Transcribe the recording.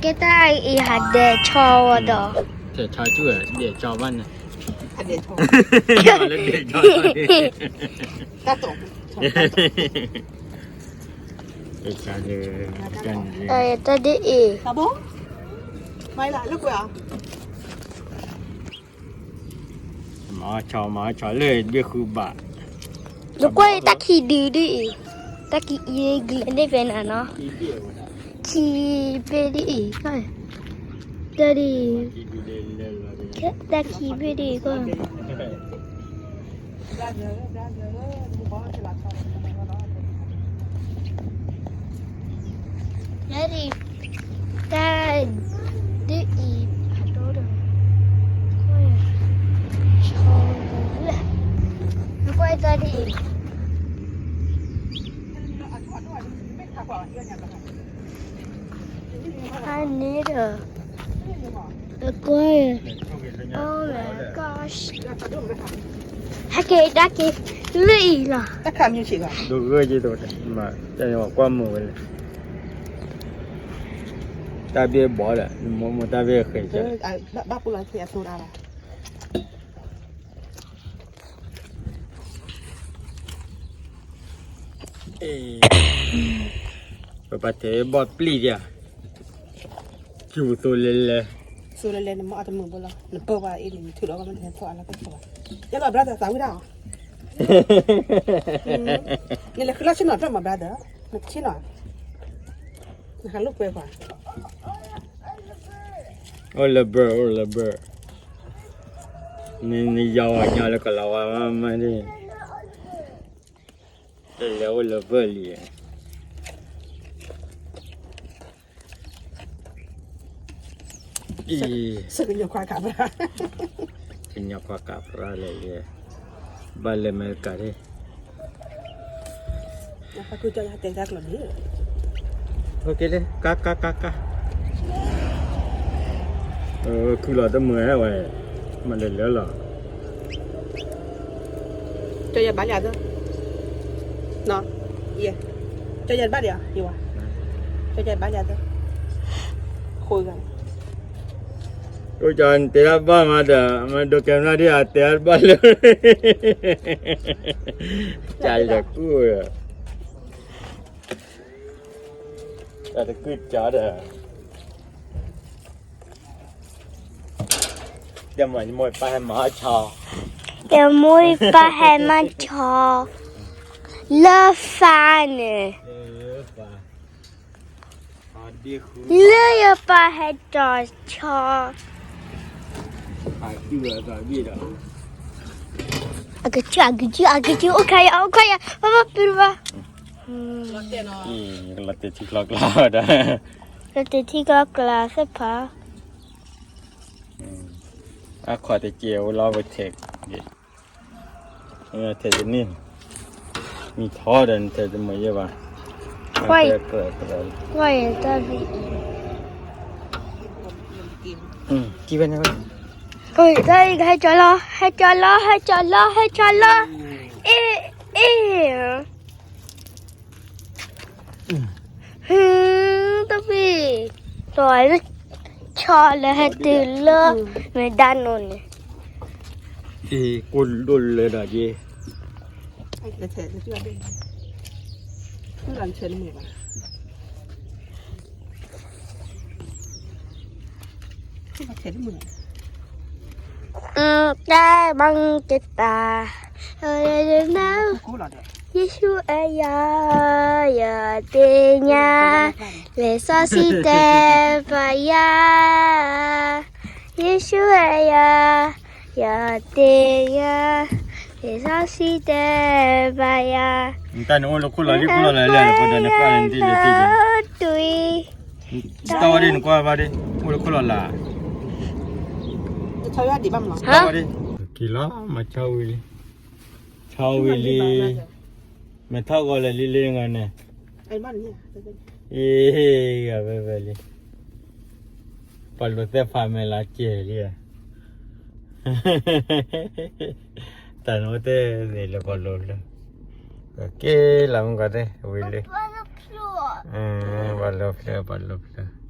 ကဲတၢ်အံၤဟးဒဲးဆီဝဲဒီး ထဲးဆီဆူၣ်ဝဲ ဒဲးဆီဘၣ်န့ၣ် လၢဒဲးဆီ တၢ်ဒ်အံၤ မၤဆီ မၤဆီလၢဒ့ဃုဘၣ် နကွၢ်တၢ်ခံဒုဒ်အံၤ တၢ်ခံအံၤဂ့ၤန့ၢ်ဖဲနၤနီၤ ခံဘ့ၣ်ဒ်အံၤ တၢ်ဒ်အံၤ တၢ်ခံဘ့ၣ်ဒ်အံၤ ယဲဒ် တၢ်ဒ်အံၤ ဖးဒိၣ်ဒီး ဆီလၢ နကွၢ်တၢ်ဒ်အံၤ ဖးန့ၣ်ဒီး နကွၢ် Oh my gosh ဟဲက့ၤတၢ်က့ၤ လၢအံၤလီၤ ဒိးဂၢၢ်က့ၤတဝဲ မၤ တၢ်န့ၣ်ကွၢ်မုာ်ဝဲလဲၣ် တၢ်ဘ့ၣ်ဘီဒီး နမိၢ်မိၢ်တၢ်ဘ့ၣ်ဃဲးကဲ ဘၣ်ပူလီၤသ့အသိးဒၣ်လီၤ ပပာ်ထဲဘီၣ်ပျံၢ်ဒၣ် ကၠူသိလဲၤလဲၤ သိလဲၤလဲၤ နမ့ၢ်အတမုာ်ဘိလီၤ နပၢၢ်ဘၣ်အံၤန့ၣ် နထုးလီၤဘၣ်မ့ၢ်တဟဲထီၣ်အလီၢ်ကထီၣ်ဘၣ် ယဲလီၤ brother သးဝံၣ်ဒၣ်အီၤ နလဲၤဃုလီၢ်ဆ့ၣ်နီၤတၢ်မၤ brother နဆ့ၣ်နီၤ နဟးလိာ်ကွဲကွၢ် အိၣ်လၢဘၢၣ် အိၣ်လၢဘၢၣ် နယီၤဝဲညီလၢကလီၤဝါမးမးဒ် တလဲၤအိၣ်လၢဘၢၣ်လံ အံၤ ကညီခွါကးပြၢ် ကညီခွါကးပြၢ်လဲၣ်ယဲ ဘၣ်လဲၤအမဲရကၤဒ် ကလီၤဒ် ကါ ကါ ကါ ကါ ခုလီၤတမုာ်ဟဲဝဲ မၤလဲၤလၢလီၤ ကၠီယဘၣ်လၢသၢ နီၤ ယဲ ကၠီယဘၣ်လၢ ယဝၤ ကၠီယဘၣ်လၢသၢ ဃိဂၤ အိၣ်ကၠီနတဲတၢ်ဘၣ်မးဒီး မၤဒိးကဲမနုၤဒ်အတဲတၢ်ဘၣ်လၢ ကၠီလဲၤကူၣ် တၢ်တကုၢ်ကၠီဒီး ယမိၢ်ယပၢ်ဟဲမၤဆီ ယမိၢ်ယပၢ်ဟဲမၤဆီ လၢဖးန့ၣ် လၢယပၢ်ဟဲတီၤဆီ အကစု အကစု အကစု အိၣ်ခါယၤ အိၣ်ခါယၤ ပၢ်ပၢ်ပၢ်ပၢ် လီၤတဲာ်ထံကျီကျါဒီး လီၤတဲာ်ထံကျီကျါသ့ၣ်ဖး အခီၣ်တကဲဝဲလီၤဝဲထဲး ထဲးတန့ၢ် မံၤထီဒီးနထဲးတမုာ်ယဲဘၣ် ကွၢ်ယတၢ်ဘံၣ် ကံဝဲန့ၣ်ဝဲ တၢ်အံၤကဟဲကၠီလီၤ ဟဲကၠီလီၤ ဟဲကၠီလီၤ ဟဲကၠီလီၤ အ့ၣ် အ့ၣ် ဟူ တဘ့ၣ် တီၢ်လၢ ဆီလၢဟဲတုၤလၢ မ့ၢ်ဒၣ်နိန့ၣ် အ့ၣ် ကိၢ်ဒိၣ်လၢဒၣ်က့ တၢ်ဘၣ်ကတၢ် ယ့ၣ်ၡူးအဲယၤ ယသ့ၣ်ညါ လံာ်စီဆှံတဲဘၣ်ယၤ ယ့ၣ်ၡူးအဲယၤ ယသ့ၣ်ညါ လံာ်စီဆှံတဲဘၣ်ယၤ နတၢ်န့ၣ်အိၣ်လၢခိၣ်လီၤလံ ခိၣ်လီၤလံ လၢ လၢ လၢ လၢ လၢ တွံ တၢ်ဝဲဒ်နကွၢ်ဘၣ်ဒ် အိၣ်လၢခိၣ်လီၤလံ တၢ်ဝဲဒ် က့ၤလီၤ မၤဆီဝံၤလံ ဆီဝံၤလံ မ့ၢ်ထီၣ်ဂီၤလၢလံလံနဂၤန့ၣ် အ့ၣ် ဂၤဝဲဝဲလံ ပှၤလိာ်သဲဖးမဲာ်လၢကဲလံ တၢ်န့ၣ်အိၣ်တ့ၢ်န့ၣ်လၢပှၤလိာ်ဖျၢၣ် က့ၤလီၤမုၢ်ကီၢ်သ့ၣ် ဝံၤလံ ပှၤလိာ်ဖျၢၣ် ပှၤလိာ်ဖျၢၣ်